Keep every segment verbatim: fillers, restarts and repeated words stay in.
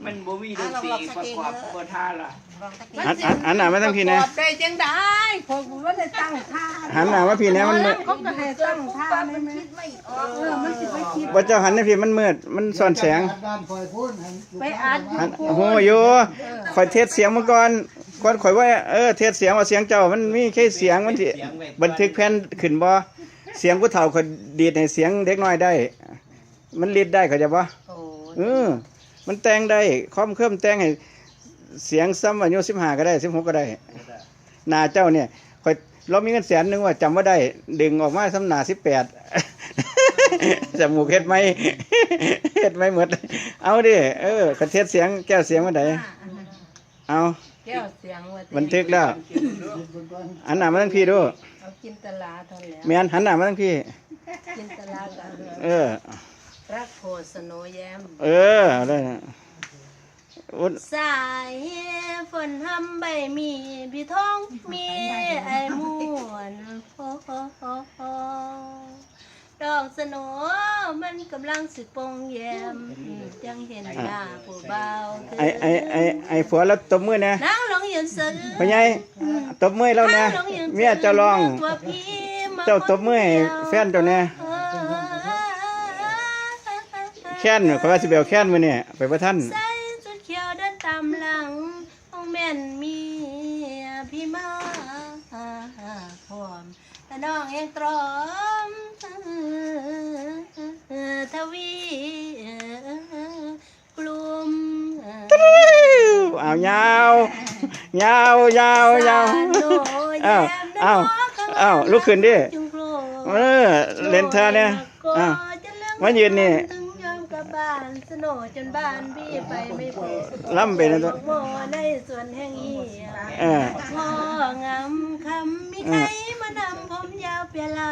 มันบ่มีดนตรีประกอบบ่ท่าล่ะ อันอันอันหน้ามาทางพี่นะ ได้จังได้ผมว่าได้ตั้งท่า หันหน้ามาพี่นะมันมืด เขาก็ให้ตั้งท่าไม่ไม่เออมันสิไปคิด ว่าเจ้าหันให้พี่มันมืดมันซ่อนแสง ไปอัด หันโอ้โหอยู่คอยเทสเสียงมาก่อนก่อนคอยว่าเออเทสเสียงว่าเสียงเจ้ามันมีแค่เสียงมันสิบันทึกแผ่นขึ้นบ่เสียงผู้เฒ่าคอยดีดให้เสียงเด็กน้อยได้ มันรีดได้เขาใจะบ่ โอ้ เออ มันแต่งได้คอมเครื่องแต่งให้เสียงซ้ำอายุสิบห้าก็ได้สิบหกก็ได้ หน้าเจ้าเนี่ยคอยเรามีเงินแสนหนึ่งว่าจำว่าได้ ดึงออกมาซ้ำหน้าสิบแปดจมูกเฮ็ดไหมเฮ็ดไหมหมด เอาดิเออคันเทสเสียงแก้วเสียงมันไดเอา แก้วเสียงว่า บันทึกแล้วหันหน้ามาทางพี่ดู เอากินตลาดทอนแล้ว แม่นหันหน้ามาทางพี่ กินตลาดกัน เออ รักโพสโนแย้ม เออเอาเลยนะอุ๊ย สายฝนทำใบมีพี่ท้องมีไอ้ม่วนโพดอกสโนมันกำลังสิปงแย้มจังเห็นหน้าผู้บ่าว ไอไอไอไอผัวแล้วตบมือนะ นางลองยืนซื้อ พ่อใหญ่ตบมือให้เรานะเมียเจ้าร้อง ตัวพี่มา เจ้าตบมือให้แฟนเจ้าแน่ เออ แค้นเขาว่าสิไปเอาแค้นมื้อนี้ไปบ่ทัน ใส่ชุดเขียวเดินตามหลังของแม่นเมียพี่มาพร้อมแต่น้องเองตรอมทวีกลุ่ม เอายาวยาวยาวยาว สาโน อ้าว แย้ม อ้าว นก อ้าวลุกขึ้นดิ จึงโกรธ เออเล่นท่าเนี่ยอ้าว มายืนนี่ ถึงยอมกลับบ้านสโนจนบ้านพี่ไปไม่พบ ล่ำไปนะตัว โมในสวนแห่งนี้ เออ พ่องามคำมีใครมานำผมยาวเปียไหล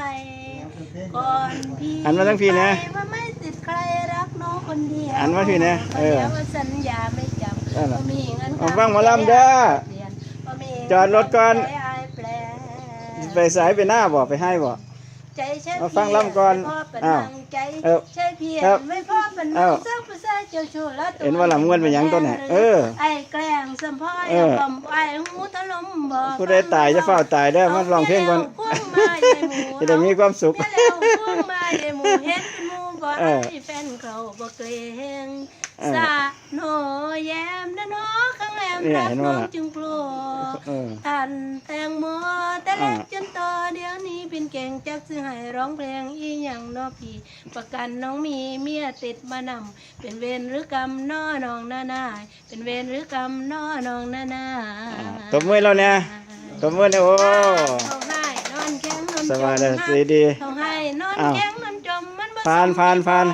ก่อนพี่ หันมาทางพี่นะ ไปว่าไม่ติดใครรักน้องคนเดียว หันมาพี่นะเออ แล้วว่าสัญญาไม่จำ นั่นแหละ บ่มีเงิน เอาฟังหมอลำเด้อ เปลี่ยนบ่มี จอดรถก่อน ใจอายแปล ไปสายไปหน้าบ่ไปให้บ่ ใจใช่ มาฟังลำก่อน ไม่พอปาน อ้าว นางใจ เออ ใช่เพียง ครับ ไม่พอปาน อ้าว เจ้าผู้ชายเจ้าชู้แล้วตัว เห็นว่าลำม่วนไปหยังตัวไหนเออ ไอ้แกล้งสมพอย เออ ผมไอ้หูถล่มบ่ ผู้ใดตายจะเฝ้าตายเด้อมาร้องเพลงก่อน พวงมาลัยหมู จะได้มีความสุข แล้วพวงมาลัยหมูเห็นเป็นหมูบ่ เออ ไอ้แฟนเขาบ่เกรง เออ สะโนแย้มนะเนอข้างแรม เนี่ย รัก เห็น น้ ว่า อง ล่ะ จึงกลัว เออ ท่านแตงโมแต่เล็ก อ่า จนโตเดี๋ยวนี้เป็นเก่งจักสิให้ร้องเพลงอีหยังเนอพี่ ประกันน้องมีเมียติดมานำเป็นเวรหรือกรรมเนอน้องนานาเป็นเวรหรือกรรมเนอน้องนานา อ่าตบมือเราเนี่ยตบมือเนี่ยโอ้ เขาให้นอนแข็งนอนจม สบายเลยดีดี เขาให้นอน อ้าว แข็งนอนจมมันบ่ ผ่าน สม ผ่านผ่าน